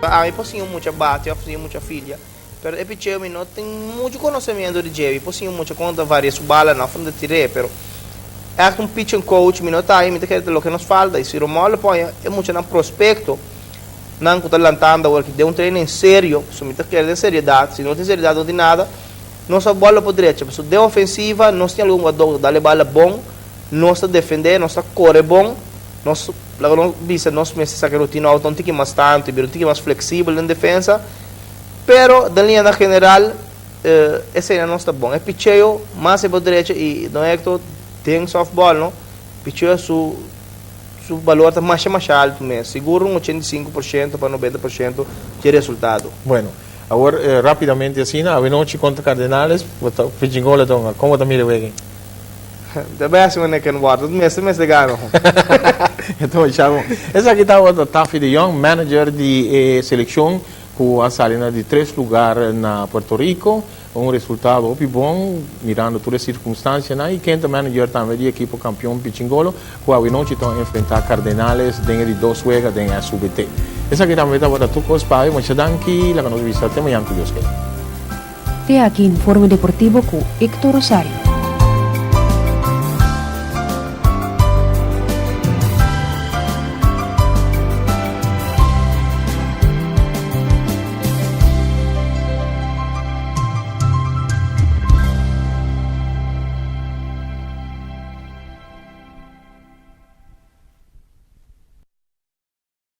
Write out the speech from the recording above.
Ta ami por siña un mucha bati òf siña un mucha filia, pero e picheo mi no tin muchu konosementu di dje. Mi por siña un mucha kon ta varia su balanan òf ta tir'é, pero ègt un pitching coach mi no ta i mi ta kere ta loke nos falta. I si Romualdo pon e muchanan prospekto nan ku ta lantando awor aki den un training serio, pasobra mi ta kere den seriedat, si no tin seriedat no tin nada, nos softball lo por drecha. Pasobra den ofensiva nos tin algun hugadó ku ta dal e bala bon, nos ta defendé, nos ta kore bon. Nos, laga nos bisa, nos mester saca e rutina out un tiki mas tanto y bira un tiki mas flexibel den defensa, pero den liñanan general eseinan nos ta bon. E picheo mas e por derecho y Don Hector den softball no, picheo su su balor ta masha masha alto mes, sigur un 85% pa 90% dje resultado. Bueno, awor rapidamente asina, awenochi contra Cardenales, bo ta Pichingolo ta hunga, como bo ta mira e wega? De best wanneer ken word. Dat mester mester gano. Enton Chavo, esaki tabata Taffy de Jong, manager di e seleccion cu a sali na di tres lugar na Puerto Rico. Un resultado hopi bon, mirando tur e circunstancianan. Y ken ta manager tambe di ekipo campeon Pichingolo, cu awenochi ta enfrenta Cardenales den e di dos wega den SUBT. Esaki tambe tabata tur cos pa awe. Mucha danki, laga nos bisa te mañan cu Dios kere. Te aki Informe Deportivo cu Hector Rosario.